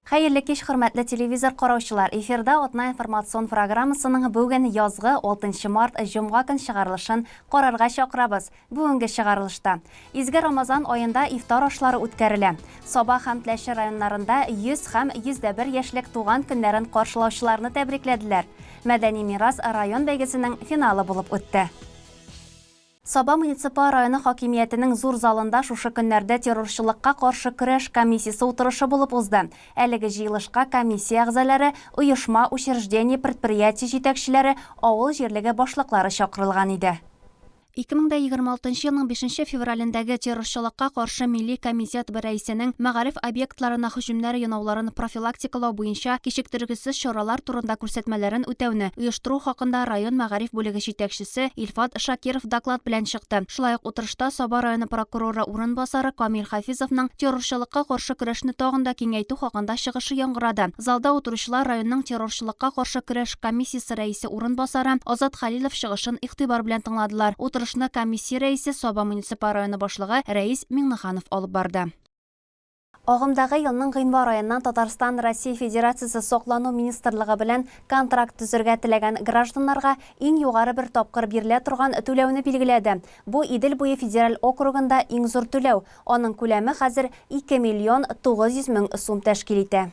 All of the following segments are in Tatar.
Хәерле кич, хөрмәтле телевизор караучылар! Эфирда Атна информацион программасының бүген язгы 6 март җомга көн чыгарылышын карарга чакырабыз. Бүгенге чыгарылышта Изге Рамазан аенда ифтар ашлары үткәрелә. Саба һәм Теләче районнарында 100 һәм 101 яшьлек туган көннәрен каршылаучыларны тәбрикләделәр. Мәдәни мирас район бәйгесенең финалы булып үтте. Саба муниципаль районы хакимиятенең зур залында шушы көннәрдә террорчылыкка каршы көрәш комиссиясе утырышы булып узды. Әлеге җыелышка комиссия әгъзалары, оешма, учреждение, предприятие җитәкчеләре, авыл җирлеге башлыклары чакырылган иде. 2026 елның бишенче февралендәге Террорчылыкка каршы милли комитет рәисенең мәгариф объектларына һөҗүмнәр янауларын профилактикалау буенча кичектергесез чаралар турында күрсәтмәләрен үтәүне оештыру хакында район мәгариф бүлеге җитәкчесе Илфат Шакиров доклад белән чыкты. Шулай ук утырышта Саба районы прокуроры урынбасары Камил Хафизовның террорчылыкка каршы көрәшне тагын да киңәйтү хакында чыгышы яңгырады. Залда утыручылар районның террорчылыкка каршы көрәш комиссиясе рәисе урынбасары Азат Хәлилов чыгышын игътибар белән тыңладылар. Утырышны комиссия рәисе, Саба муниципаль районы башлыгы Рәис Миңнеханов алып барды. Агымдагы елның гыйнвар аеннан Татарстан Россия Федерациясе Саклану министрлыгы белән контракт төзергә теләгән гражданнарга иң югары бер тапкыр бирелә торган түләүне билгеләде. Бу Идел буе федераль округында иң зур түләү. Аның күләме хәзер 2 миллион 900 мең сум тәшкил итә.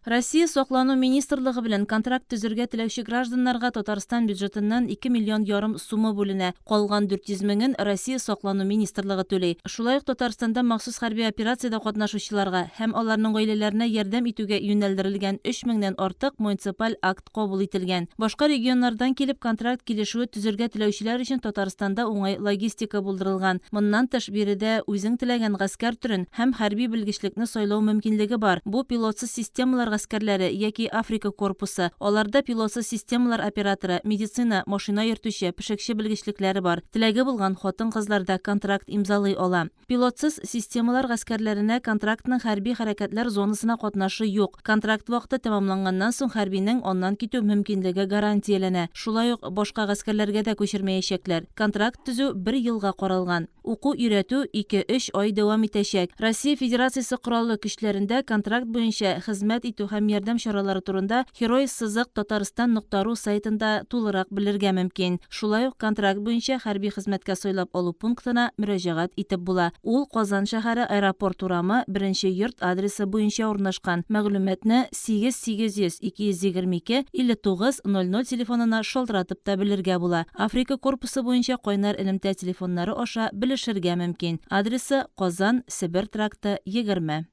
Россия Саклану министрлыгы белән контракт төзергә теләүче гражданнарга Татарстан бюджетыннан 2 миллион ярым сумы бүленә, калган 400 меңен Россия Саклану министрлыгы түли. Шулай ук Татарстанда махсус хәрби операциядә катнашучыларга һәм аларның гаиләләренә ярдәм итүгә юнәлдерелгән 3 меңнән артык муниципаль акт кабул ителгән. Башка регионнардан килеп контракт килешүе төзергә теләүчеләр өчен Татарстанда уңай логистика булдырылган. Моннан тыш, биредә үзең теләгән гаскәр төрен һәм хәрби белгечлекне сайлау мөмкинлеге бар. Бу пилотсыз системалар гаскәрләре яки Африка корпусы. Аларда пилотсыз системалар операторы, медицина, машина йөртүче, пешекче белгечлекләре бар. Теләге булган хатын-кызлар да контракт имзалый ала. Пилотсыз системалар гаскәрләренә контрактның хәрби хәрәкәтләр зонасына катнашы юк. Контракт вакыты тәмамланганнан соң хәрбинең аннан китү мөмкинлеге гарантияләнә. Шулай ук башка гаскәрләргә дә күчермәячәкләр. Контракт төзү бер елга каралган. Уку-өйрәтү ике-өч ай дәвам итәчәк. Россия Федерациясе Кораллы Көчләрендә контракт буенча хезмәт итү һәм ярдәм чаралары турында Херой сызык Татарстан нокта ру сайтында тулырак белергә мөмкин. Шулай ук контракт буенча хәрби хезмәткә сайлап алу пунктына мөрәҗәгать итеп була. Ул Казан шәһәре Аэропорт урамы, беренче йорт адресы буенча урнашкан. Мәгълүматны 8 800 222 59 00 телефонына шалтыратып та белергә була. Африка корпусы буенча кайнар элемтә телефоннары аша белешергә мөмкин. Адресы, Казан, Себер тракты, 20.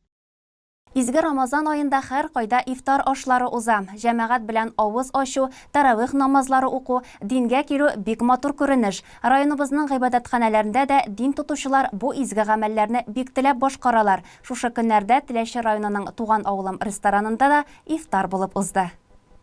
Изге Рамазан аенда һәркайда ифтар ашлары уза. Җәмәгать белән авыз ачу, тәравих намазлары уку, дингә килү бик матур күренеш. Районыбызның гыйбадәтханәләрендә дә дин тотучылар бу изге гамәлләрне бик теләп башкаралар. Шушы көннәрдә Теләче районының Туган авылым ресторанында да ифтар булып узды.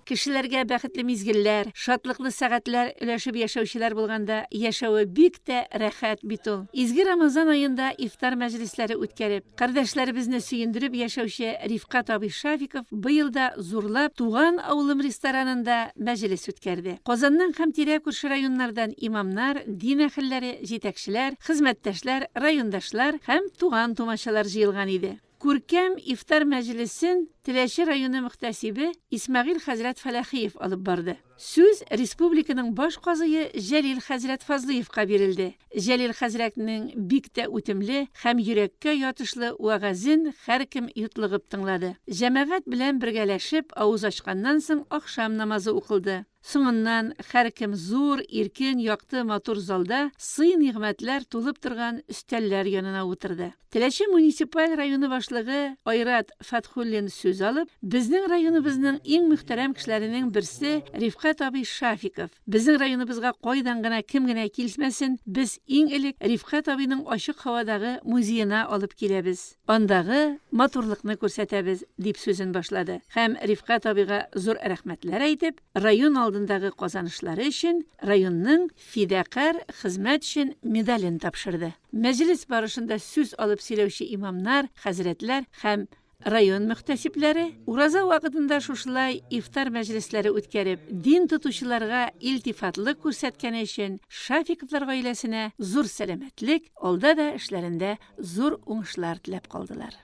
Кешеләргә бәхетле мизгелләр, шатлыклы сәгатьләр өләшеп яшәүчеләр булганда яшәве бик тә рәхәт бит ул. Изге Рамазан аенда ифтар мәҗлесләре үткәреп, кардәшләребезне сөендереп яшәүче Рифкать абый Шафиков быел да зурлап Туган авылым ресторанында мәҗлес үткәрде. Казаннан һәм тирә-күрше районнардан имамнар, дин әһелләре, җитәкчеләр, хезмәттәшләр, райондашлар һәм туган-тумачалар җыелган иде. Күркәм ифтар мәҗлесен Теләче районы мөхтәсибе Исмәгыйль хәзрәт Фәләхиев алып барды. Сүз республиканың баш казые Җәлил хәзрәт Фазлыевка бирелде. Җәлил хәзрәтнең бик тә үтемле һәм йөрәккә ятышлы вәгазен һәркем йотлыгып тыңлады. Җәмәгать белән бергәләшеп авыз ачканнан соң ахшам намазы укылды. Соңыннан һәркем зур, иркен, якты, матур залда сый-нигъмәтләр тулып торган өстәлләр янына утырды. Теләче муниципаль районы башлыгы Айрат Фәтхуллин сүз алып, Безнең районыбызның иң мөхтәрәм кешеләренең берсе Рифкать абый Шафиков. Безнең районыбызга кайдан гына кем генә килмәсен, без иң элек Рифкать абыйның ачык һавадагы музеена алып киләбез. Андагы матурлыкны күрсәтәбез, дип сүзен башлады һәм Рифкать абыйга зур рәхмәтләр әйтеп, район алдындагы казанышлары өчен районның Фидакарь хезмәт өчен медален тапшырды. Мәҗлес барышында сүз алып сөйләүче имамнар, хәзрәтләр һәм район мөхтәсибләре ураза вакытында шушылай ифтар мәҗлесләре үткәреп, дин тотучыларга илтифатлык күрсәткәне өчен Шафиковлар гаиләсенә зур сәламәтлек, алда да эшләрендә зур уңышлар теләп калдылар.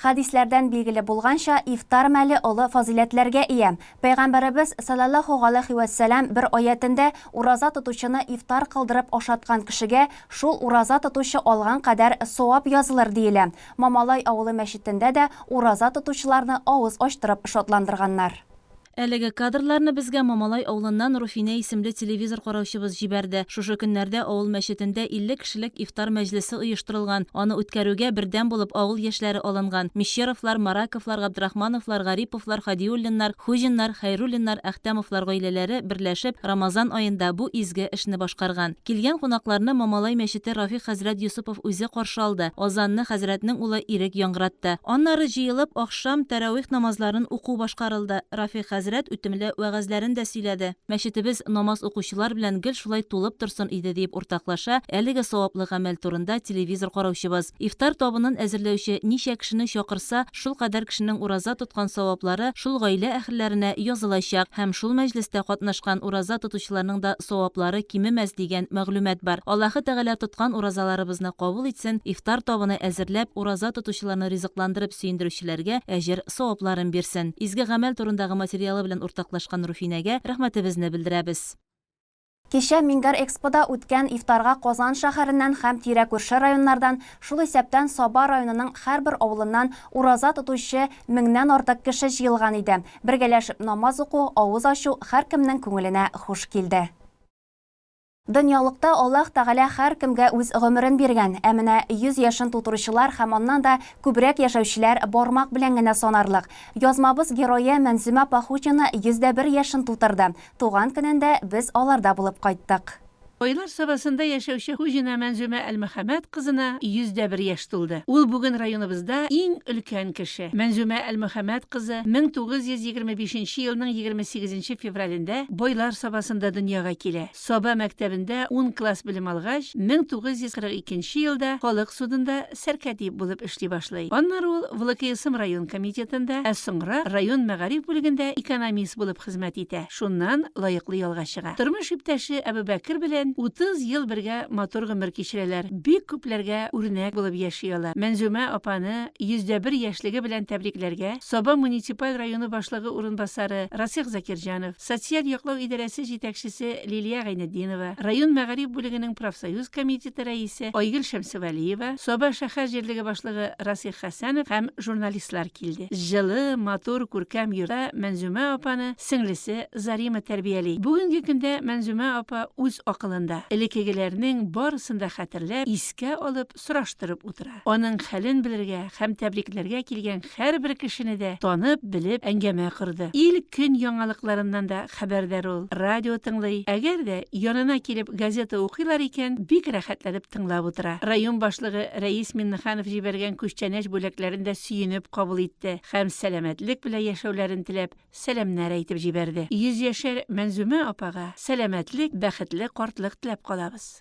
Хәдисләрдән билгеле булганча, ифтар мәле олы фазыйләтләргә ия. Пәйгамбәребез, салләллаһу галәйһи вә сәлам, бер аятендә, Ураза тотучыны ифтар кылдырып ашаткан кешегә шул ураза тотучы алган кадәр савап язылыр, диелә. Мамалай авылы мәчетендә дә ураза тотучыларны авыз ачтырып шатландырганнар. Әлеге кадрларны безгә Мамалай авылыннан Руфинә исемле телевизор караучыбыз җибәрде. Шушы көннәрдә авыл мәчетендә 50 кешелек ифтар мәҗлесе оештырылган. Аны үткәрүгә бердәм булып авыл яшьләре алынган. Мещеровлар, Мараковлар, Габдрахмановлар, Гариповлар, Һадиуллиннар, Хуҗиннар, Хәйруллиннар, Әхтәмовлар гаиләләре берләшеп Рамазан аенда бу изге эшне башкарган. Килгән кунакларны Мамалай мәчете Рафик хәзрәт Йосыпов үзе каршы алды. Азанны хәзрәтнең улы Ирек яңгыратты. Аннары җыелып ахшам тәравих намазларын уку башкарылды. Рафик хәзрәт үтемле вәгазьләрен дә сөйләде. Мәчетебез намаз укучылар белән гел шулай тулып торсын иде, диеп уртаклаша әлеге саваплы гамәл турында телевизор караучыбыз. Ифтар табынын әзерләүче ничә кешене чакырса, шулкадәр кешенең ураза тоткан саваплары шул гаилә әһелләренә язылачак һәм шул мәҗлестә катнашкан ураза тотучыларның да саваплары кимемәс дигән мәгълүмат бар. Аллаһы Тәгалә тоткан уразаларыбызны кабул итсен, ифтар табыны әзерләп, ураза тотучыларны ризыкландырып сөендерүчеләргә әҗер савапларын бирсен. Изге гамәл турындагы материалы белән уртаклашкан Руфинәгә рәхмәтебезне белдерәбез. Кичә Мингар Экспода үткән ифтарга Казан шәһәреннән һәм тирә-күрше районнардан, шул исәптән Саба районының һәрбер авылыннан ураза тотучы меңнән артык кеше җыелган иде. Бергәләшеп намаз уку, авыз ачу һәркемнең күңеленә хуш килде. Дөньялыкта Аллаһ Тәгалә һәркемгә үз гомерен биргән. Ә менә 100 яшен тутыручылар һәм аннан да күбрәк яшәүчеләр бармак белән генә санарлык. Язмабыз герое Мәнзүмә апа Хуҗина 101 яшен тутырды. Туган көнендә без аларда булып кайттык. Байлар Сабасында яшәүче Хуҗина Мәнзүмә Әлмөхәммәт кызына 101 яшь тулды. Ул бүген районыбызда иң өлкән кеше. Мәнзүмә Әлмөхәммәт кызы 1925 нче елның 28 нче февралендә Байлар Сабасында дөньяга килә. Саба мәктәбендә ун класс белем алгач, 1942 нче елда халык судында сәркатип булып эшли башлый. Аннары ул ВЛКСМ район комитетында, ә соңрак район мәгариф бүлегендә экономист булып хезмәт итә. Шуннан лаеклы ялга чыга. Тормыш иптәше Әбүбәкер белән 30 ел бергә матур гомер кичерәләр, бик күпләргә үрнәк булып яши алар. Мәнзүмә апаны 101 яшьлеге белән тәбрикләргә Саба муниципаль районы башлыгы урынбасары Расих Закирҗанов, социаль яклау идарәсе җитәкчесе Лилия Гайнетдинова, район мәгариф бүлегенең профсоюз комитеты рәисе Айгөл Шәмсевәлиева, Саба шәһәр җирлеге башлыгы Расих Хәсәнов һәм журналистлар килде. Җылы, матур, күркәм йортта Мәнзүмә апаны сеңлесе Зарима тәрбияли. Бүгенге көндә Мәнзүмә апа үз акылында. Элеккегеләрнең барысын да хәтерләп, искә алып, сораштырып утыра. Аның хәлен белергә һәм тәбрикләргә килгән һәрбер кешене дә танып, белеп әңгәмә корды. Ил-көн яңалыкларыннан да хәбәрдар ул. Радио тыңлый. Әгәр дә янына килеп газета укыйлар икән, бик рәхәтләнеп тыңлап утыра. Район башлыгы Рәис Миңнеханов җибәргән күчтәнәч бүләкләрен дә сөенеп кабул итте һәм сәламәтлек белән яшәүләрен теләп, сәламнәр әйтеп җибәрде. Йөзьяшәр Мәнзүмә апага сәламәтлек, бәхетле картлык теләп калабыз.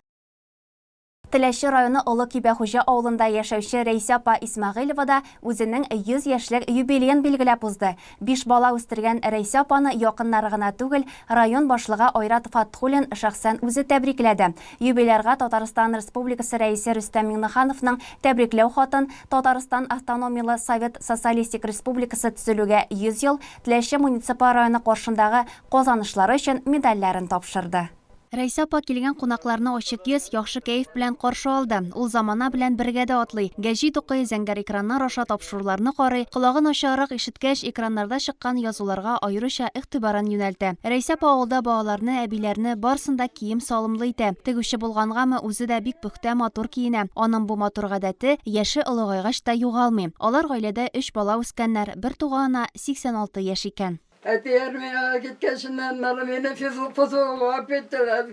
Теләче районы Олы Кибәхуҗа авылында яшәүче Рәйсә апа Исмәгыйлева да үзенең 100 яшьлек юбилеен билгеләп узды. Биш бала үстергән Рәйсә апаны якыннары гына түгел, район башлыгы Айрат Фатхуллин шәхсән үзе тәбрикләде. Юбилярга Татарстан Республикасы Рәисе Рөстәм Миңнехановның тәбрикләү хатын, Татарстан Автономияле Совет Социалистик Республикасы төзелүгә 100 ел, Теләче муниципаль районы каршындагы казанышлары өчен медальләрен тапшырды. Рәйсә апа килгән кунакларны ачык йөз, яхшы кәеф белән каршы алды. Ул замана белән бергә дә атлый. Гәҗит укый, зәңгәр экраннар аша тапшыруларны карый, колагы начаррак ишеткәч, экраннарда чыккан язуларга аеруча игътибарын юнәлтә. Рәйсә апа авылда балаларны, әбиләрне, барысын да кием-салымлы итә. Тегүче булгангамы, үзе дә бик пөхтә, матур киенә. Аның бу матур гадәте яше олыгайгач та югалмый. Алар гаиләдә өч бала үскәннәр, бер туганына 86 яшь икән. Әти армиягә киткәченнән нары мине ФЗОга алып киттеләр.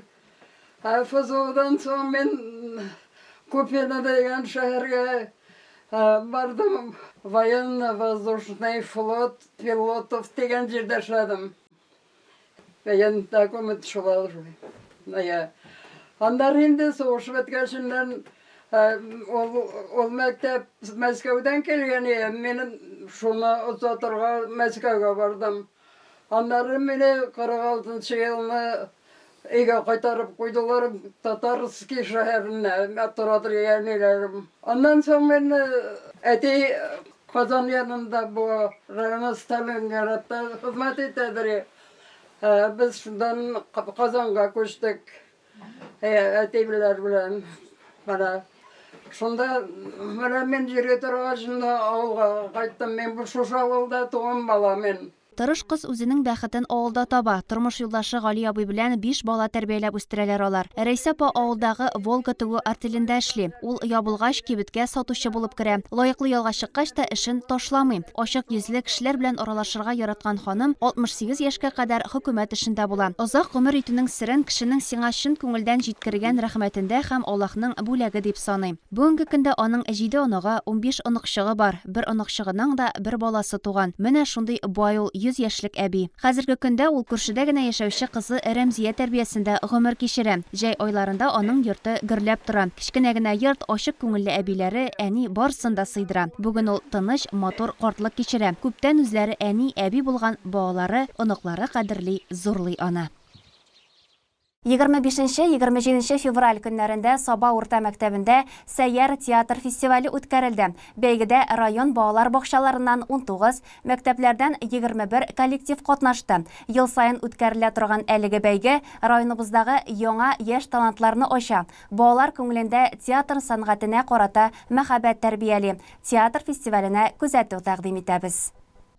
Ә ФЗОдан соң мин Купино дигән шәһәргә бардым. Военно-воздушный флот пилотов дигән җирдә эшләдем. Дигән документ шулай. Әйе. Аннары инде сугыш беткәченнән Ул, ул мәктәп Мәскәүдән килгән иде. Мин шуны озатырга Мәскәүгә бардым. Аннары мине 46 нчы елны өйгә кайтарып куйдылар Татарский шәһәренә, тора торган әниләрем. Аннан соң мин әти Казан янында бу районы Сталинградта хезмәт итәдер. Без шундан Казанга күчтек. Әтиләр белән. Менә шунда менә мин йөри торгач, шунда авылга кайттым. Мин бу шушы авылда туган бала мин. Тырыш кыз үзенең бәхетен авылда таба. Тормыш юлдашы Гали абый белән биш бала тәрбияләп үстерәләр алар. Рәйсә апа авылдагы Волга тегү артелендә эшли. Ул ябылгач, кибеткә сатучы булып керә. Лаеклы ялга чыккач та эшен ташламый. Ачык йөзле, кешеләр белән аралашырга яраткан ханым 68 яшькә кадәр хөкүмәт эшендә була. Озак гомер итүнең серен кешенең сиңа чын күңелдән җиткергән рәхмәтендә һәм Аллаһның бүләге дип саный. Бүгенге көндә аның җиде оныгы, 15 оныкчыгы бар. Бер оныкчыгының да бер баласы туган. Менә шундый бай ул 100 яшьлек әби. Хәзерге көндә ул күршедә генә яшәүче кызы Рәмзия тәрбиясендә гомер кичерә. Җәй айларында аның йорты гөрләп тора. Кечкенә генә йорт, ачык күңелле әбиләре, әни барысын да сыйдыра. Бүген ул тыныч, матур картлык кичерә. Күптән үзләре әни, әби булган балалары, оныклары кадерли, зурлый аны. 25-27 февраль көннәрендә Саба урта мәктәбендә Сәйяр театр фестивале үткәрелде. Бәйгедә район балалар бакчаларыннан 19, мәктәпләрдән 21 коллектив катнашты. Ел саен үткәрелә торган әлеге бәйге районыбыздагы яңа яшь талантларны ача, балалар күңелендә театр сәнгатенә карата мәхәббәт тәрбияли. Театр фестиваленә күзәтү тәкъдим итәбез.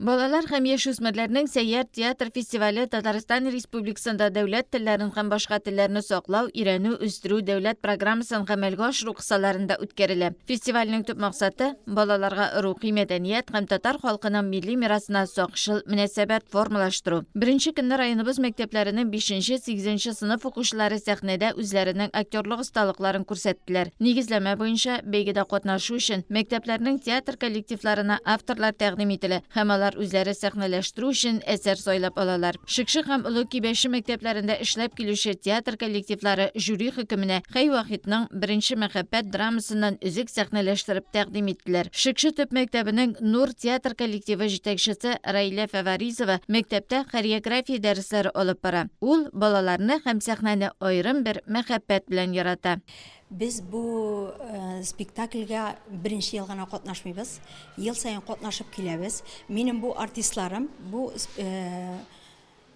Балалар һәм яшүсмерләрнең Сәйяр театр фестивале Татарстан Республикасында дәүләт телләрен һәм башка телләрне саклау, өйрәнү, үстерү дәүләт программасын гамәлгә ашыру кысаларында үткәрелә. Фестивальнең төп максаты, балаларга рухи мәдәният һәм татар халкының милли мирасына сакчыл мөнәсәбәт формалаштыру. Беренче көнне районыбыз мәктәпләренең бишенче, сигезенче сыйныф укучылары сәхнәдә үзләренең актерлык осталыкларын күрсәттеләр. Нигезләмә буенча, бәйгедә катнашу өчен мәктәпләрнең театр коллективларына авторлар тәкъдим ителә һәм алар үзләре сәхнәләштерү өчен әсәр сайлап алалар. Шекше һәм Олы Кибәче мәктәпләрендә эшләп килүче театр коллективлары жюри хөкеменә Хәй Вахитның Беренче мәхәббәт драмасыннан өзек сәхнәләштереп тәкъдим иттеләр. Шекше төп мәктәбенең Нур театр коллективы җитәкчесе Раилә Фәваризова мәктәптә хореография дәресләре алып бара. Ул балаларны һәм сәхнәне аерым бер мәхәббәт белән ярата. Без бу спектакльгә беренче ел гына катнашмыйбыз. Ел саен катнашып киләбез. Минем бу артистларым бу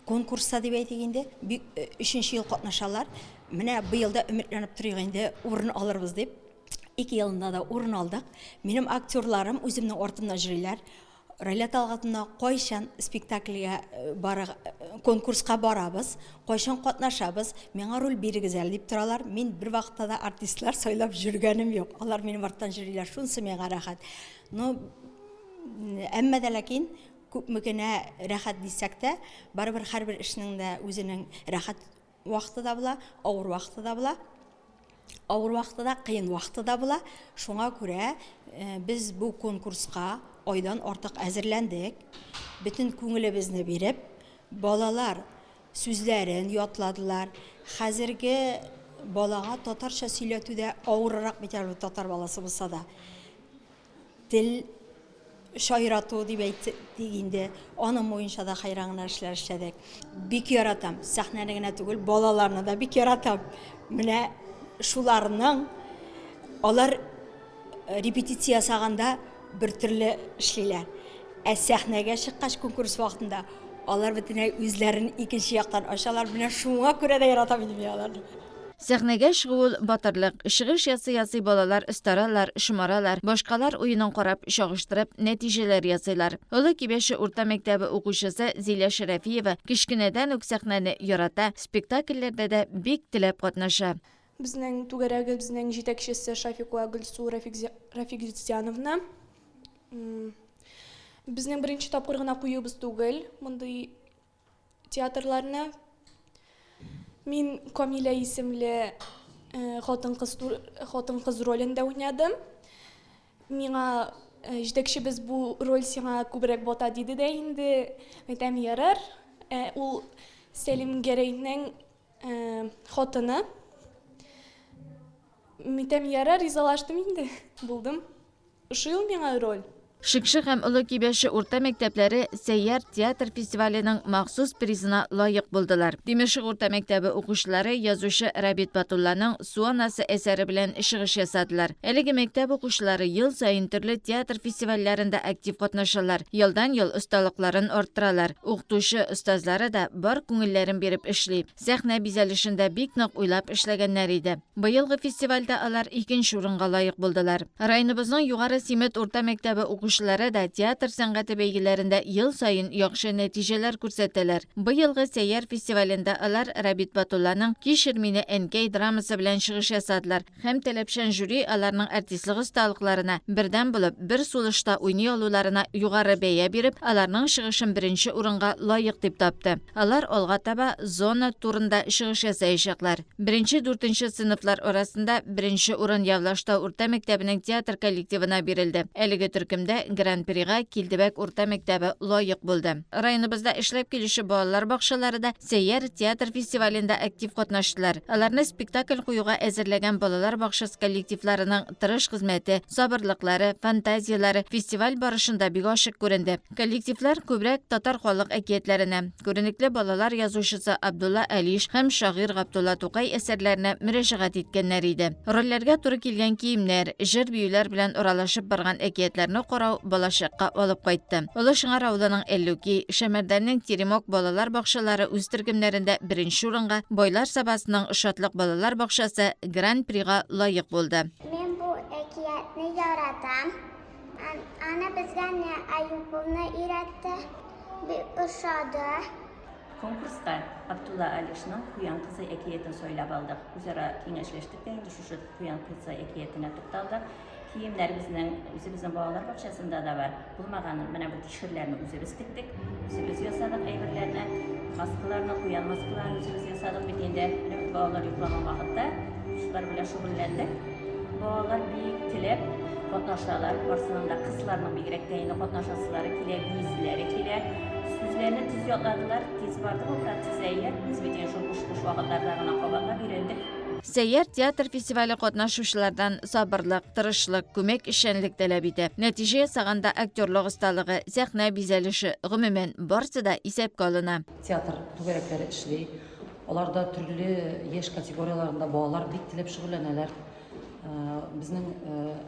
конкурста дип әйтик инде, бик өченче ел катнашалар. Менә быел да өметләнеп торыйк инде, урын алырбыз дип. Ике елында да урын алдык. Минем актерларым үземнең артымнан йөриләр. Райлә Талгатовна, кайчан спектакльгә э, бара, э, конкурска барабыз, кайчан катнашабыз, миңа роль бирегез әле дип торалар. Мин бер вакытта да артистлар сайлап йөргәнем юк. Алар минем арттан йөриләр, шунысы миңа рәхәт. Но әмма дә ләкин күпме генә рәхәт дисәк тә, барыбер һәрбер эшнең дә үзенең рәхәт вакыты да була, авыр вакыты да була. Авыр вакыты да, кыен вакыты да була. Шуңа күрә э, без бу конкурска айдан артык әзерләндек. Бөтен күңелебезне биреп, балалар сүзләрен ятладылар. Хәзерге балага татарча сөйләтү дә авыррак бит әле татар баласы булса да. Тел шайрату дип әйттек инде. Аның буенча да хәйран гына эшләр эшләдек. Бик яратам. Сәхнәне генә түгел, балаларны да бик яратам. Менә шуларның алар э, репетиция ясаганда бер төрле эшлиләр. Ә сәхнәгә чыккач конкурс вакытында алар бөтенләй үзләрен икенче яктан ачалар. Менә шуңа күрә дә яратам инде мин аларны. Сәхнәгә чыгу ул, батырлык. Чыгыш ясый-ясый балалар остаралар, шомаралар, башкалар уенын карап, чагыштырып, нәтиҗәләр ясыйлар. Олы Кибәче урта мәктәбе укучысы Зилә Шәрәфиева кечкенәдән үк сәхнәне ярата, спектакльләрдә дә бик теләп катнаша. Безнең түгәрәгебезнең җитәкчесе Шафикова Гөлсу Рафикзяновна. Безнең беренче тапкыр гына куюыбыз түгел мондый театрларны. Мин Камилә исемле э, хатын-кыз хатын-кыз ролендә уйнадым. Миңа э, җитәкчебез бу роль сиңа күбрәк бата диде дә инде. Әйтәм, ярар. Э, ул Сәлим Гәрәйнең хатыны. Әйтәм, ярар, ризалаштым инде. Булдым. Ошый ул миңа роль. Шекше һәм Олы Кибәче урта мәктәпләре Сәйяр театр фестиваленең махсус призына лаек булдылар. Тимершык урта мәктәбе укучылары язучы Рабит Батулланың Су анасы әсәре белән чыгыш ясадылар. Әлеге мәктәп укучылары ел саен төрле театр фестивальләрендә актив катнашалар, елдан-ел осталыкларын арттыралар. Укытучы, остазлары да бар күңелләрен биреп эшли. Сәхнә бизәлешен дә бик нык уйлап эшләгәннәр иде. Быелгы фестивальдә алар икенче урынга лаек булдылар. Районыбызның Югары Симет урта мәктәбе укучылары да театр сәнгате бәйгеләрендә ел саен яхшы нәтиҗәләр күрсәтәләр. Быелгы Сәйяр фестивалендә алар Рабит Батулланың Кичер мине, әнкәй драмасы белән чыгыш ясадылар һәм таләпчән жюри аларның артистлык осталыкларына, бердәм булып, бер сулышта уйный алуларына югары бәя биреп, аларның чыгышын беренче урынга лаек дип тапты. Алар алга таба зона турында чыгыш ясаячаклар. Беренче-дүртенче сыйныфлар арасында беренче урын Явлаштау урта мәктәбенең театр коллективына бирелде. Әлеге төркемдә Гран-прига Килдебәк урта мәктәбе лаек булды. Районыбызда эшләп килүче балалар бакчалары да Сәйяр театр фестивалендә актив катнаштылар. Аларны спектакль куюга әзерләгән балалар бакчасы коллективларының тырыш хезмәте, сабырлыклары, фантазияләре фестиваль барышында бик ачык күренде. Коллективлар күбрәк татар халык әкиятләренә, күренекле балалар язучысы Абдулла Алиш һәм шагыйрь Габдулла Тукай әсәрләренә мөрәҗәгать иткәннәр иде. Рольләргә туры килгән киемнәр, җыр-биюләр белән аралашып барган әкиятләрне карау балачакка алып кайтты. Олы Шыңар авылының Әллүки, Шәмәрдәннең Теремок балалар бакчалары үз төркемнәрендә беренче урынга, Байлар Сабасының Шатлык балалар бакчасы Гран-прига лаек булды. Мин бу әкиятне яратам. Аны безгә Ня Аюповна өйрәтте. Бик ошады. Конкурска Абдулла Алишның Куян кызы әкиятен сайлап алдык. Үзара киңәшләштек тә инде шушы Куян кызы әкиятенә тукталдык. Киемнәр безнең үзебезнең балалар бакчасында да бар. Булмаганын менә бу кишерләрне үзебез тектек, үзебез ясадык әйберләрне. Маскаларны, куян маскаларын үзебез ясадык бит инде. Менә балалар йоклаган вакытта шулар белән шөгыльләндек. Балалар бик теләп катнашалар. Барсының да кызларның бигрәк тә инде катнашасылары килә, бииселәре килә. Сүзләрне тиз ятладылар, тиз барды бу процесс әйе. Без бит инде шул буш-буш вакытларда гына кабатлап өйрәндек. Сәйяр театр фестивале катнашучылардан сабырлык, тырышлык, күмәк эшчәнлек таләп итә. Нәтиҗә ясаганда актерлык осталыгы, сәхнә бизәлеше, гомумән, барсы да исәпкә алына. Театр түгәрәкләре эшли. Аларда төрле яшь категорияләрендә балалар бик теләп шөгыльләнәләр. Безнең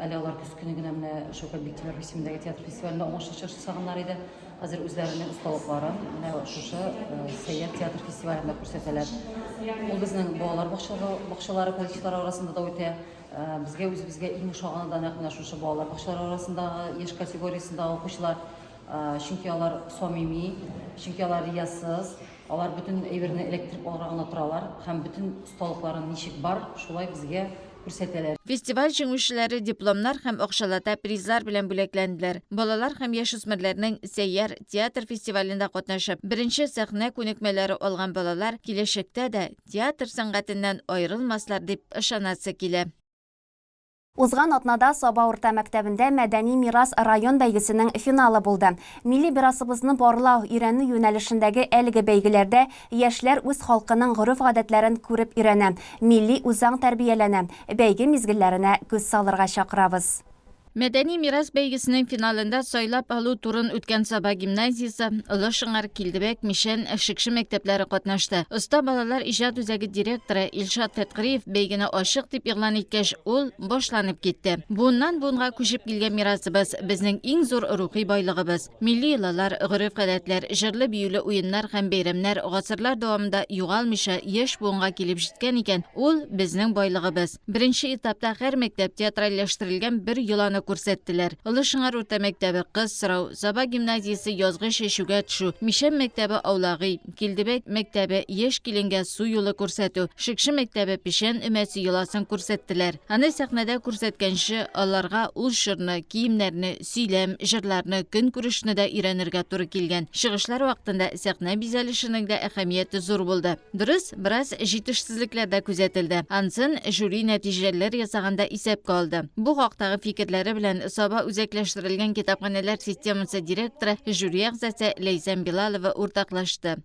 әле алар көз көне генә менә Шәүкәт Биктимеров исемендәге театр фестивалендә уңышлы чыгыш ясаганнар иде. Хәзер үзләренең осталыкларын менә шушы Сәйяр театр фестивалендә күрсәтәләр. Ул безнең балалар бакчалары коллективлары арасында да үтә. Безгә үзебезгә иң ошаганы да нәкъ менә шушы балалар бакчалары арасындагы яшь категориясендәге укучылар. Чөнки алар самими, чөнки алар риясыз. Алар бөтен әйберне эләктереп алырга гына торалар һәм бөтен осталыкларын ничек бар, шулай безгә күрсәтәләр. Фестиваль җиңүчеләре дипломнар һәм акчалата призлар белән бүләкләнделәр. Балалар һәм яшүсмерләрнең Сәйяр театр фестивалендә катнашып, беренче сәхнә күнекмәләре алган балалар киләчәктә дә театр сәнгатеннән аерылмаслар дип ышанасы килә. Узган атнада Саба урта мәктәбендә Мәдәни мирас район бәйгесенең финалы булды. Милли мирасыбызны барлау, өйрәнү юнәлешендәге әлеге бәйгеләрдә яшьләр үз халкының гореф-гадәтләрен күреп өйрәнә, милли үзаң тәрбияләнә. Бәйге мизгелләренә күз салырга чакырабыз. Мәдәни мирас бәйгесенең финалында сайлап алу турын үткән Саба гимназиясе, Олы Шыңар, Килдебәк, Мишән, Шекше мәктәпләре катнашты. Оста балалар иҗат үзәге директоры Илшат Фәткриев бәйгене ачык дип игълан иткәч, ул башланып китте. Буыннан-буынга күчеп килгән мирасыбыз, безнең иң зур рухи байлыгыбыз. Милли йолалар, гореф-гадәтләр, җырлы-биюле уеннар һәм бәйрәмнәр гасырлар дәвамында югалмыйча яшь буынга килеп җиткән икән, ул, безнең байлыгыбыз. Беренче этапта һәр мәктәп театральләштерелгән бер йоланы күрсәттеләр. Олы Шыңар урта мәктәбе Кыз сорау, Саба гимназиясе Язгы чәчүгә төшү, Мишән мәктәбе Аулак өй, Килдебәк мәктәбе Яшь киленгә су юлы күрсәтү, Шекше мәктәбе Печән өмәсе йоласын күрсәттеләр. Аны сәхнәдә күрсәткәнче, аларга ул чорны, киемнәрне, сөйләм, җырларны, көнкүрешне дә өйрәнергә туры килгән. Чыгышлар вакытында сәхнә бизәлешенең дә әһәмияте зур булды. Дөрес, бераз җитешсезлекләр дә күзәтелде. Ансын жюри нәтиҗәләр ясаганда исәпкә алды. Бу хактагы фикерләре белән Саба үзәкләштерелгән китапханәләр системасы директоры, жюри әгъзасы Ләйсән Билалова уртаклашты.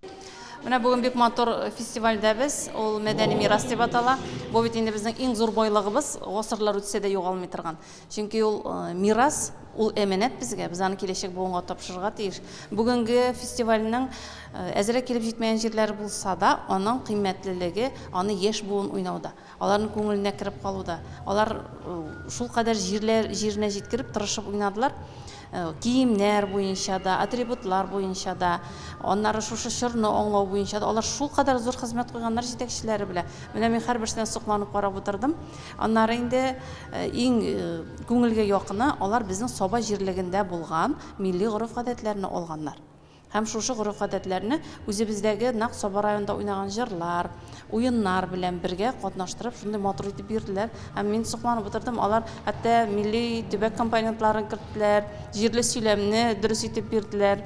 Менә бүген бик матур фестивальдә без, ул Мәдәни мирас дип атала. Бу бит инде безнең иң зур байлыгыбыз, гасырлар үтсә дә югалмый торган. Чөнки ул мирас, ул әманәт безгә, без аны киләчәк буынга тапшырырга тиеш. Бүгенге фестивальнең әзрәк килеп җитмәгән җирләре булса да, аның кыйммәтлелеге аны яшь буын уйнауда, аларның күңеленә кереп калуда. Алар шулкадәр җирләр җиренә җиткереп, тырышып уйнадылар. Киемнәр буенча да, атрибутлар буенча да, аннары шушы чорны аңлау буенча да алар шулкадәр зур хезмәт куйганнар җитәкчеләре белән. Менә мин һәрберсенә сокланып карап утырдым. Аннары инде иң күңелгә якыны, алар безнең Саба җирлегендә булган милли гореф-гадәтләрне алганнар. Һәм шушы гореф-гадәтләрне үзебездәге нәкъ Саба районында уйнаган җырлар, уеннар белән бергә катнаштырып, шундый матур итеп бирделәр. Һәм мин сокланып утырдым. Алар хәтта милли төбәк компонентларын керттеләр, җирле сөйләмне дөрес итеп бирделәр.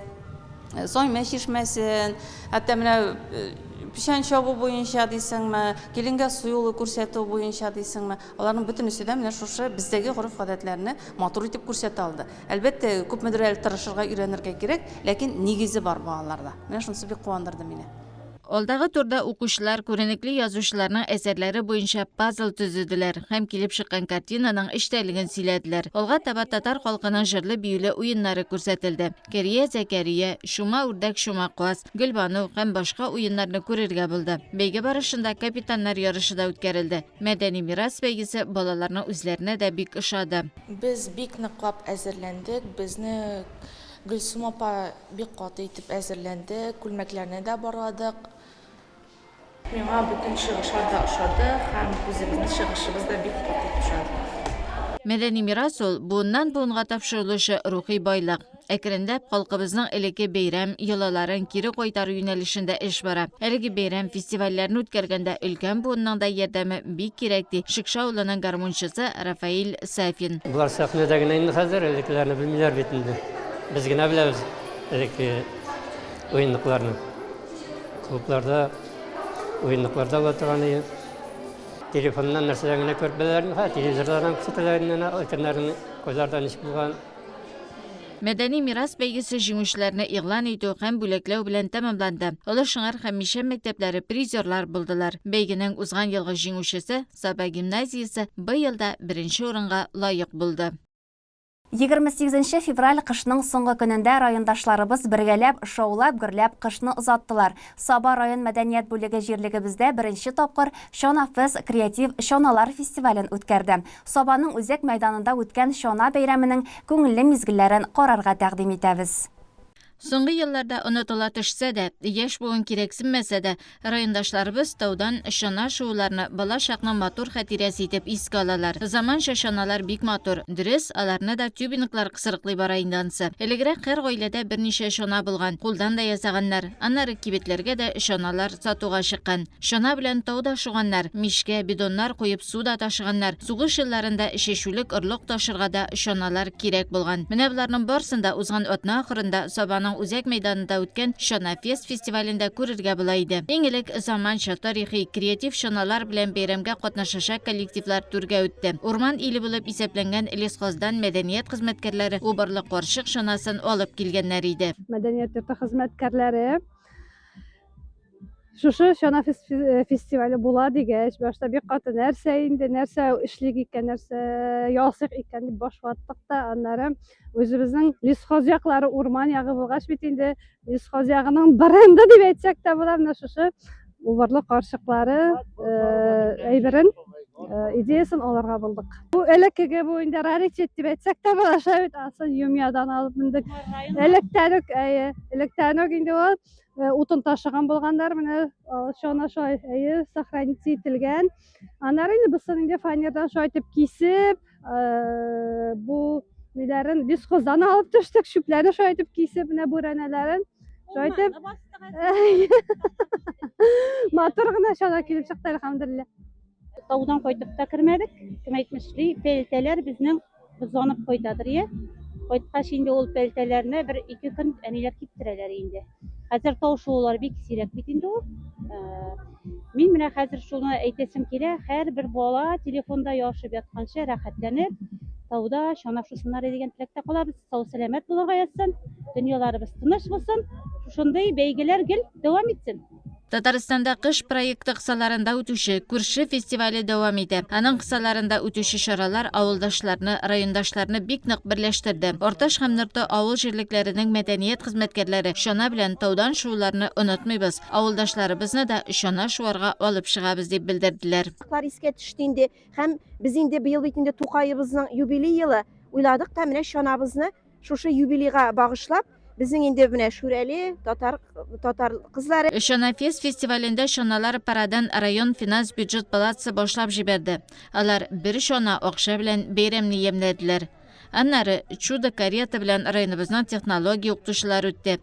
Саймә чишмәсен, хәтта менә печән чабу буенча дисеңме, киленгә су юлы күрсәтү буенча дисеңме, аларның бөтенесе дә менә шушы бездәге гореф-гадәтләрне матур итеп күрсәтә алды. Әлбәттә, күпмедер әле тырышырга, өйрәнергә кирәк, ләкин нигезе бар балаларда. Менә шунысы бик куандырды мине. Алдагы турда укучылар күренекле язучыларның әсәрләре буенча пазл төзеделәр һәм килеп чыккан картинаның эчтәлеген сөйләделәр. Алга таба татар халкының җырлы-биюле уеннары күрсәтелде. Кәрия Зәкәрия, Чума үрдәк, чума каз, Гөлбану һәм башка уеннарны күрергә булды. Бәйге барышында капитаннар ярышы да үткәрелде. Мәдәни мирас бәйгесе балаларның үзләренә дә бик ошады. Без бик ныклап әзерләндек. Безне Гөлсем апа бик каты итеп әзерләнде. Күлмәкләрне дә барладык. Миңа бөтен чыгышлар да ошады һәм үзебезнең чыгышыбыз да бик каты итеп ошады. Мәдәни мирас ул, буыннан-буынга тапшырылучы рухи байлык. Әкренләп халкыбызның элекке бәйрәм, йолаларын кире кайтару юнәлешендә эш бара. Әлеге бәйрәм, фестивальләрне үткәргәндә өлкән буынның да ярдәме бик кирәк, ди Шекше авылының гармунчысы Рафаил Сафин. Болар сәхнәдә генә инде хәзер, элеккеләрне белмиләр бит инде. Без генә беләбез элекке уенлыкларны. Клубларда, уенлыкларда була торган иде. Телефоннан нәрсәдән генә күреп беләләр инде хәзер, телевизордан күрсәтәләр инде өлкәннәрнең кайларда ничек булган. Мәдәни мирас бәйгесе җиңүчеләрне игълан итү һәм бүләкләү белән тәмамланды. Олы Шыңар һәм Мишә мәктәпләре призерлар булдылар. Бәйгенең узган елгы җиңүчесе, Саба гимназиясе быел да беренче урынга лаек булды. 28 нче февраль кышның соңгы көнендә райондашларыбыз бергәләп, шаулап-гөрләп кышны озаттылар. Саба район мәдәният бүлеге җирлегебездә беренче тапкыр Чанафест креатив чаналар фестивален үткәрде. Сабаның үзәк мәйданында үткән чана бәйрәменең күңелле мизгелләрен карарга тәкъдим итәбез. Соңгы елларда онытыла төшсә дә, яшь буын кирәксенмәсә дә, райондашларыбыз таудан чана шууларны бала чакның матур хатирәсе итеп искә алалар. Заманча чаналар бик матур. Дөрес, аларны да тюбинглар кысрыклый бара инде ансы. Элегрәк һәр гаиләдә берничә чана булган, кулдан да ясаганнар. Аннары кибетләргә дә чаналар сатуга чыккан. Чана белән тау да шуганнар, мичкә, бидоннар куеп су да ташыганнар. Сугыш елларында чәчүлек орлык ташырга да чаналар кирәк булган. Менә боларның барысын да узган атна ахырында Сабаның үзәк мәйданында үткән Чана-фест фестивалендә күрергә була иде. Иң элек заманча, тарихи, креатив чаналар белән бәйрәмгә катнашачак коллективлар түргә үтте. Урман иле булып исәпләнгән Лесхоздан мәдәният хезмәткәрләре Убырлы карчык чанасын алып килгәннәр иде. Мәдәният йорты хезмәткәрләре Шушы чана э, фестивале була дигәч, башта бик каты нәрсә инде, нәрсә эшлик икән, нәрсә ясыйк икән дип баш ваттык та, аннары үзебезнең лесхоз яклары урман ягы булгач бит инде лесхоз ягының бренды дип әйтсәк тә була, менә шушы убырлы карчыклары э, әйберен, э, идеясын алырга булдык. Бу элеккеге бу инде раритет дип әйтсәк тә була, шулай бит, асын Юмьядан алып мендек. Электән үк, әйе, электән үк инде ул Э, утын ташыган булганнар менә чана шулай әйе сохраниться ителгән аннары инде без инде фанердан шулай итеп кисеп э, бу ниләрен лесхоздан алып төштек чүпләрне шулай итеп кисеп менә бүрәнәләрен шулай итеп матур гына чана килеп чыкты әлхәмдулилла Таудан кайтып та кермәдек. Кем әйтмешли, пәлтәләр безнең бозланып кайтадыр, иә. Кайткач инде ул пәлтәләрне бер ике көн әниләр киптерәләр инде. Хәзер тау шуулар бик сирәк бит инде ул. Э, мин менә хәзер шуны әйтәсем килә, һәрбер бала телефонда ярышып ятканчы рәхәтләнеп тауда чана шусыннар дигән теләктә калабыз. Сау сәламәт булырга язсын, дөньяларыбыз тыныч булсын. Шушындый бәйгеләр гел дәвам итсен. Татарстанда Кыш проекты кысаларында үтүче Күрше фестивале дәвам итә. Аның кысаларында үтүче чаралар авылдашларны, райондашларны бик нык берләштерде. Арташ һәм Нырты авыл җирлекләренең мәдәният хезмәткәрләре чана белән таудан шууларны онытмыйбыз, авылдашларыбызны да чана шуарга алып чыгабыз, дип белдерделәр. Лар искә төште инде. Һәм без инде быел бит инде Тукаебызның юбилей елы, уйладык та менә чанабызны Шушы юбилейга багышлап, безнең инде менә Шүрәле, татар, татар кызлары. Чанафест фестивалендә чаналар парадын район финанс-бюджет палатасы башлап җибәрде. Алар бер чана акча белән бәйрәмне ямьләделәр. Аннары Чудо-карета белән районыбызның технология укытучылары үтте.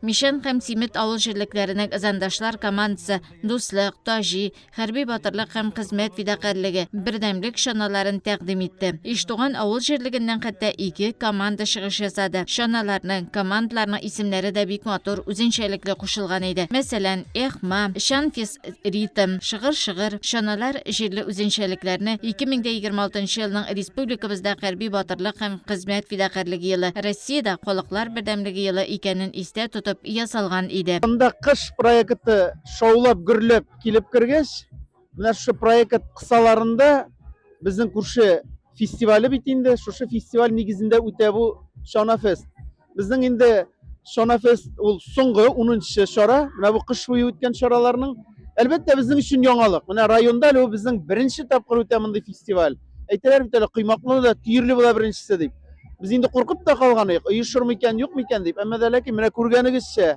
Мичән һәм Симет авыл җирлекләренең Ызандашлар командасы Дуслык, Таҗи, Хәрби батырлык һәм хезмәт фидакарьлеге, бердәмлек чаналарын тәкъдим итте. Иштуган авыл җирлегеннән хәтта ике команда чыгыш ясады. Чаналарның, командаларның исемнәре дә бик матур, үзенчәлекле кушылган иде. Мәсәлән, Эхма, Чанфис ритм, Шыгыр-шыгыр, чаналар җирле үзенчәлекләрне 2026 елның республикабызда хәрби батырлык һәм хезмәт фидакарьлеге елы, Россиядә халыклар бердәмлеге елы икәнен истә тотып ясалган иде. Монда кыш проекты шаулап-гөрләп Килеп кергәч, менә шушы проект кысаларында безнең күрше фестивале бит инде, шушы фестиваль нигезендә үтә бу Чана фест. Безнең инде Чана фест ул соңгы 10нчы чара, менә бу кыш буе үткән чараларның. Әлбәттә, безнең өчен яңалык. Менә районда әле бу безнең беренче тапкыр үтә мондый фестиваль. Әйтәләр бит әле, коймаклы да төерле була беренчесе дип. Без инде куркып та калган идек, оешыр микән, юк микән дип. Әмма дә ләкин менә күргәнегезчә,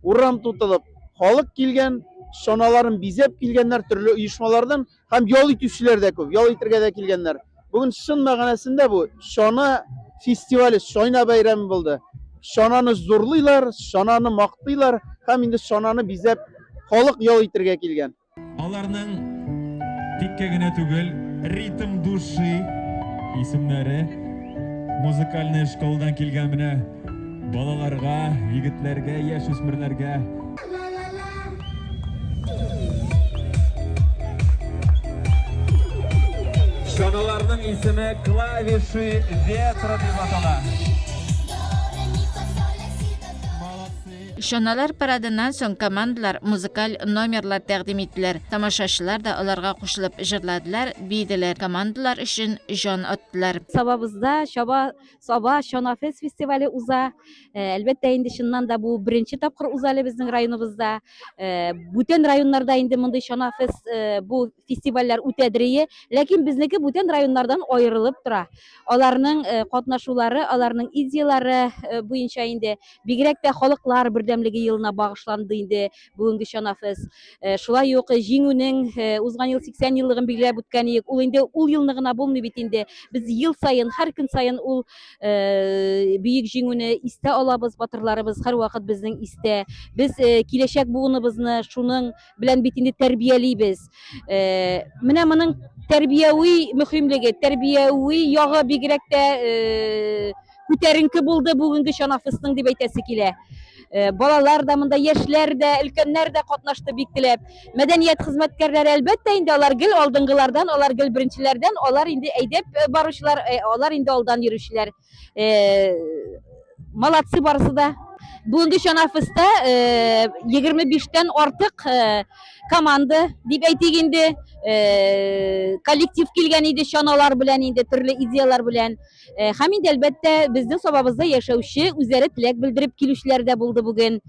Урам тутылып, халык килгән, чаналарын бизәп килгәннәр төрле оешмалардан һәм ял итүчеләр дә күп, ял итергә дә килгәннәр. Бүген чын мәгънәсендә бу чана фестивале, чана бәйрәме булды. Чананы зурлыйлар, чананы мактыйлар һәм инде чананы бизәп халык ял итергә килгән. Аларның тиккә генә түгел, Ритм души исемнәре музыкальная школадан килгән менә балаларга, егетләргә, яшүсмерләргә. Чаналарның исеме Клавиши ветра дип атала. Чаналар парадыннан соң командалар музыкаль номерлар тәкъдим иттеләр. Тамашачылар да аларга кушылып җырладылар, биеделәр, командалар өчен җан аттылар. Сабабызда Чаба Саба Чанафест фестивале уза. Э, әлбәттә инде чыннан да бу беренче тапкыр уза әле безнең районыбызда. Э, бүтән районнарда инде мондый Чанафест э, бу фестивальләр үтәдер, ләкин безнеке бүтән районнардан аерылып тора. Аларның катнашулары, аларның идеялары буенча инде Бигрәк тә Халыклар бердәмлеге елына багышланды инде бүгенге Чанафест. Э, шулай ук Җиңүнең э, узган ел 80 еллыгын билгеләп үткән идек. Ул инде ул елны гына булмый бит инде. Без ел саен, һәр көн саен ул э, бөек Җиңүне истә алабыз, батырларыбыз һәрвакыт безнең истә. Без киләчәк буыныбызны шуның белән бит инде тәрбиялибез. Э, менә моның тәрбияви мөһимлеге, тәрбияви ягы бигрәк тә э, күтәренке булды бүгенге Чанафестның дип әйтәсе килә. Э, балалар да монда, яшьләр дә, өлкәннәр дә катнашты бик теләп. Мәдәният хезмәткәрләре әлбәттә инде алар гел алдынгылардан, алар гел беренчеләрдән, алар инде әйдәп баручылар, алар инде алдан йөрүчеләр. Э, молодцы барысы да. Бүгенге Чанафестта 25-тән э, артык э, команда дип әйтик инде, коллектив килгән иде чаналар белән инде төрле идеялар белән. Һәм инде әлбәттә безнең Сабабызда яшәүче үзләре теләк белдереп килүчеләр дә булды бүген.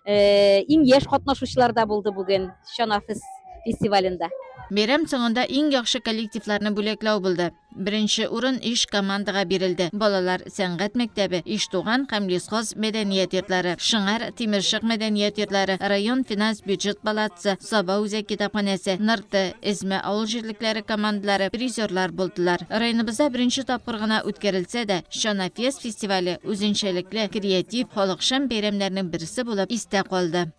Иң яшь катнашучылар да булды бүген Чанафест фестивалендә. Бәйрәм соңында иң яхшы коллективларны бүләкләү булды. Беренче урын Иш командага бирелде. Балалар сәнгать мәктәбе, Иштуган һәм Лесхоз мәдәният йортлары, Шыңар, Тимершык мәдәният йортлары, район финанс-бюджет палатасы, Саба үзәк китапханәсе, Нырты, Эзмә авыл җирлекләре командалары призерлар булдылар. Районыбызда беренче тапкыр гына үткәрелсә дә, Чана-фест фестивале үзенчәлекле, креатив, халыкчан бәйрәмнәрнең берсе булып истә калды.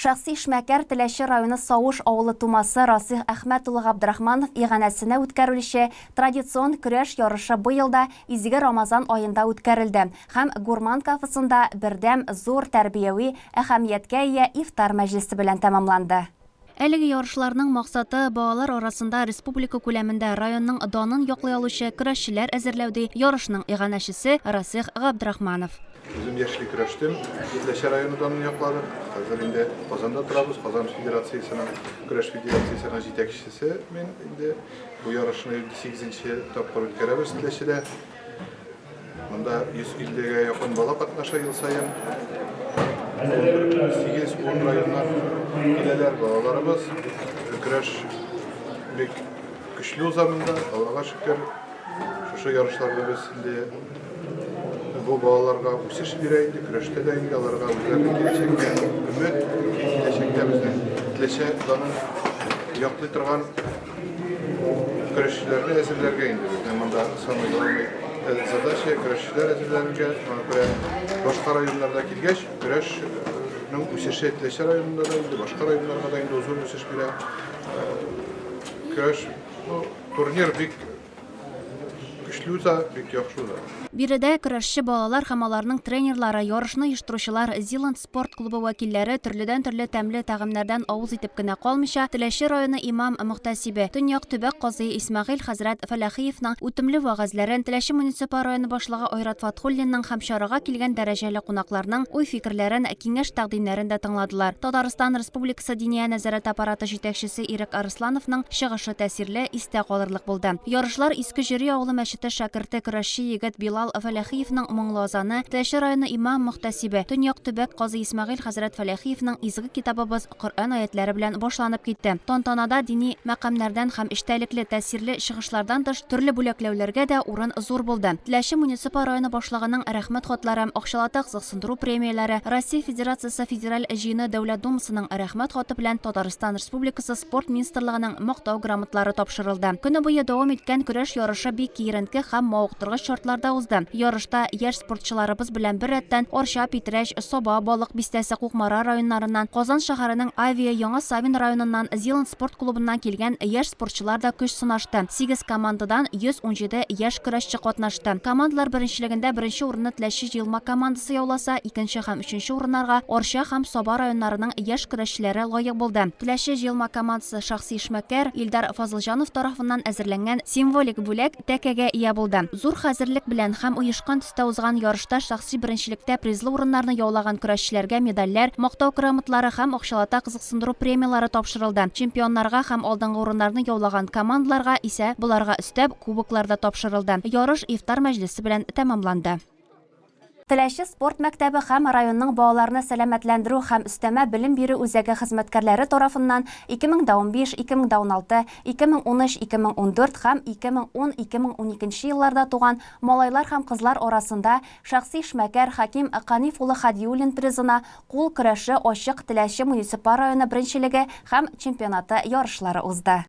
Шәхси эшмәкәр Теләче районы Сауш авылы тумасы Расих Әхмәт улы Габдрахманов иганәсенә үткәрелүче традицион көрәш ярышы быел да изге Рамазан аенда үткәрелде һәм Гурман кафесында бердәм зур тәрбияви әһәмияткә ия ифтар мәҗлесе белән тәмамланды. Әлеге ярышларның максаты, балалар арасында республика күләмендә районның данын яклый алучы көрәшчеләр әзерләү, ди ярышның иганәчесе Расих Габдрахманов. Үзем яшьли көрәштем, Теләче районы данын якладык. Хәзер инде Казанда торабыз, Казан федерациясенең, көрәш федерациясенең җитәкчесе мин инде. Бу ярышны инде сигезенче тапкыр үткәрәбез Теләчедә. Монда 150 гә якын бала катнаша ел саен. 8-10 районнан киләләр балаларыбыз. Көрәш бик көчле уза монда, Аллага шөкер. Шушы ярышларда без инде бу балаларга үсеш бирә инде, көрәштә дә инде аларга үзләренең киләчәккә өмет, киләчәктә безнең Теләче данын яклый торган Көрәшчеләрне әзерләргә инде безнең монда самый главный задача көрәшчеләр әзерләргә. Шуңа күрә башка районнарда килгәч, көрәшнең үсеше Теләче районында да инде, башка районнарга да инде зур үсеш бирә. Көрәш, ну, турнир бик көчле уза, бик яхшы уза. Биредә көрәшче балалар һәм аларның тренерлары, ярышны оештыручылар, Зилант спорт клубы вәкилләре төрледән-төрле тәмле тәгамнәрдән авыз итеп кенә калмыйча, Теләче районы имам-мөхтәсибе, Төньяк төбәк казые Исмәгыйль хәзрәт Фәләхиевның үтемле вәгазьләрен, Теләче муниципаль районы башлыгы Айрат Фатхуллинның һәм чарага килгән дәрәҗәле кунакларның уй-фикерләрен, киңәш-тәкъдимнәрен дә тыңладылар. Татарстан Республикасы Диния нәзарәте аппараты җитәкчесе Ирек Арыслановның чыгышы тәэсирле, истә калырлык булды. Ярышлар Иске Җөри авылы мәчете шәкерте, көрәшче егет Билал Фәләхиевның моңлы азаны, Теләче районы имам-мөхтәсибе, Төньяк төбәк казый Исмәгыйль хәзрәт Фәләхиевның изге китабыбыз Коръән аятьләре белән башланып китте. Тантанада дини мәкамнәрдән һәм эчтәлекле, тәэсирле чыгышлардан тыш, төрле бүләкләүләргә дә урын зур булды. Теләче муниципаль районы башлыгының Рәхмәт хатлары, акчалата кызыксындыру премияләре, Россия Федерациясе Федераль Җыены Дәүләт Думасының Рәхмәт хаты белән Татарстан Республикасы Спорт министрлыгының Мактау грамотлары тапшырылды. Көне буе дәвам иткән көрәш ярышы бик киеренке һәм мавыктыргыч шартларда узды. Ярышта яшь спортчыларыбыз белән беррәттән Арча, Питрәч, Саба, Балык Бистәсе, Кукмара районнарыннан, Казан шәһәренең Авиа, Яңа Савин районыннан, Зилант спорт клубыннан килгән яшь спортчылар да көч сынашты. Сигез командадан 117 яшь көрәшче катнашты. Командалар беренчелегендә беренче урынны Теләче җыелма командасы яуласа, икенче һәм өченче урыннарга Арча һәм Саба районнарының яшь көрәшчеләре лаек булды. Теләче җыелма командасы шәхси эшмәкәр Илдар Фазылҗанов тарафыннан әзерләнгән символик бүләк, тәкәгә ия булды. Зур хәзерлек белән һәм оешкан төстә узган ярышта шәхси беренчелектә призлы урыннарны яулаган көрәшчеләргә медальләр, Мактау грамотлары һәм акчалата кызыксындыру премияләре тапшырылды. Чемпионнарга һәм алдынгы урыннарны яулаган командаларга исә боларга өстәп, кубоклар да тапшырылды. Ярыш ифтар мәҗлесе белән тәмамланды. Теләче спорт мәктәбе һәм районның балаларны сәламәтләндерү һәм өстәмә белем бирү үзәге хезмәткәрләре тарафыннан 2015, 2016, 2013, 2014 һәм 2010, 2012 елларда туган малайлар һәм кызлар арасында шәхси эшмәкәр Хәким Каниф улы Хадиуллин призына кул көрәше ачык Теләче муниципаль районы беренчелеге һәм чемпионаты ярышлары узды.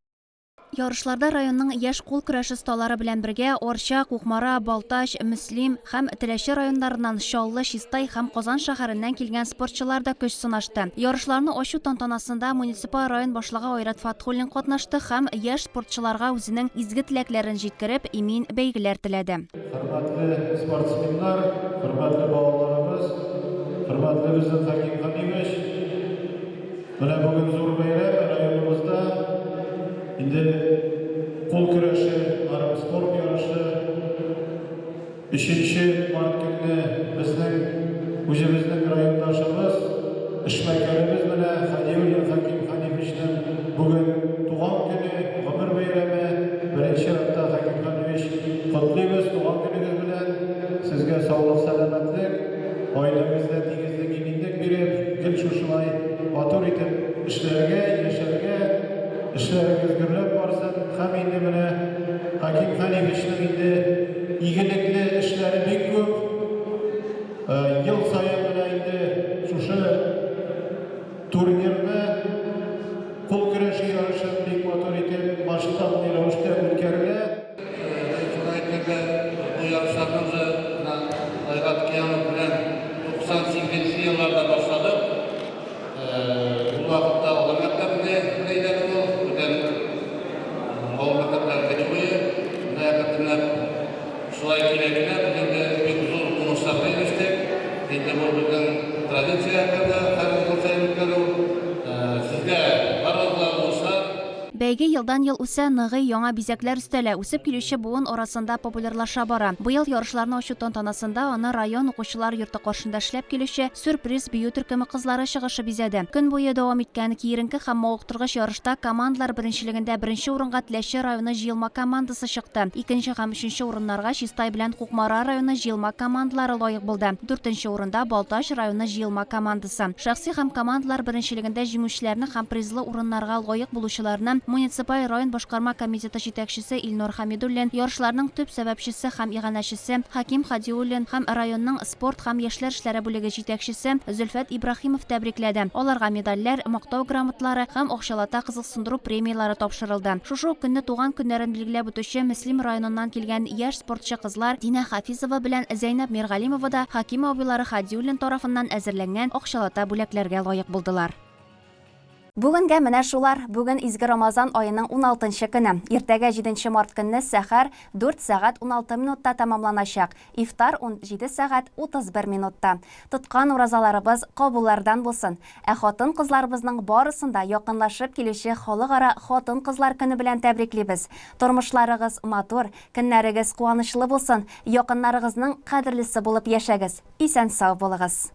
Ярышларда районның яшь кул көрәше осталары белән бергә Арча, Кукмара, Балтач, Мөслим һәм Теләче районнарыннан, Чаллы, Чистай һәм Казан шәһәреннән килгән спортчылар да көч сынашты. Ярышларны ачу тантанасында муниципаль район башлыгы Айрат Фатхуллин катнашты һәм яшь спортчыларга үзенең изге теләкләрен җиткереп, имин бәйгеләр теләде. Хөрмәтле спортсменнар, хөрмәтле балаларыбыз, хөрмәтле безнең Хәким Хәмимович! Менә бүген зур бәйрәм, районыбызда инде кул көрәше, армспорт ярышы. Өченче март көнне безнең үзебезнең райондашыбыз, эшмәкәребез менә Хәдиуллин Хәким Хәнифовичның бүген туган көне, гомер бәйрәме. Беренче чиратта, Хәким Хәнифович, котлыйбыз туган көнегез белән. Сезгә саулык-сәламәтлек, гаиләгездә тигезлек, иминлек биреп, гел шушылай матур итеп эшләргә, яшәргә, эшләрегез гөрләп барсын. Һәм инде менә Хәким Хәнифовичның инде игелекле эшләре бик күп. Ел саен менә инде шушы турнирны, кул көрәше ярышын бик матур итеп, масштабный рәвештә үткәрелә. Шуны әйткәндә, бу ярышларны уже менә Айрат Кыямов белән 98 нче елларда башладык. Ул вакытта авыл мәктәбендә әйләнде ул, бүтән авыл мәктәпләрендә юк иде. Менә әкренләп шулай килә-килә без инде бик зур уңышларга ирештек. Инде бу безнең традициягә керде, һәр ел саен үткәрү. Сезгә барыгызга. Бәйге елдан-ел үсә, ныгый, яңа бизәкләр өстәлә, үсеп килүче буын арасында популярлаша бара. Быел ярышларны ачу тантанасында аны район укучылар йорты каршында эшләп килүче Сюрприз бию төркеме кызлары чыгышы бизәде. Көн буе дәвам иткән киеренке һәм мавыктыргыч ярышта командалар беренчелегендә беренче урынга Теләче районы җыелма командасы чыкты. Икенче һәм өченче урыннарга Чистай белән Кукмара районы җыелма командалары лаек булды. Дүртенче урында, Балтач районы җыелма командасы. Шәхси һәм командалар беренчелегендә җиңүчеләрне һәм призлы урыннарга лаек булучыларны муниципаль район башкарма комитеты җитәкчесе Илнур Хәмидуллин, ярышларның төп сәбәпчесе һәм иганәчесе Хәким Һадиуллин һәм районның спорт һәм яшьләр эшләре бүлеге җитәкчесе Зөлфәт Ибраһимов тәбрикләде. Аларга медальләр, Мактау грамоталары һәм акчалата кызыксындыру премияләре тапшырылды. Шушы ук көнне туган көннәрен билгеләп үтүче Мөслим районыннан килгән яшь спортчы кызлар Динә Хафизова белән Зәйнәб Миргалимова да Хәким абыйлары Һадиуллин тарафыннан әзерләнгән акчалата бүләкләргә лаек булдылар. Бүгенгә менә шулар. Бүген изге Рамазан аеның уналтынчы көне. Иртәгә җиденче март көнне сәхәр дүрт сәгать 16 минутта тәмамланачак, ифтар 17 сәгать 31 минутта. Тоткан уразаларыбыз кабуллардан булсын! Ә хатын-кызларыбызның барысын да якынлашып килүче Халыкара хатын-кызлар көне белән тәбриклибез! Тормышларыгыз матур, көннәрегез куанычлы булсын, якыннарыгызның кадерлесе булып яшәгез! Исән-сау булыгыз!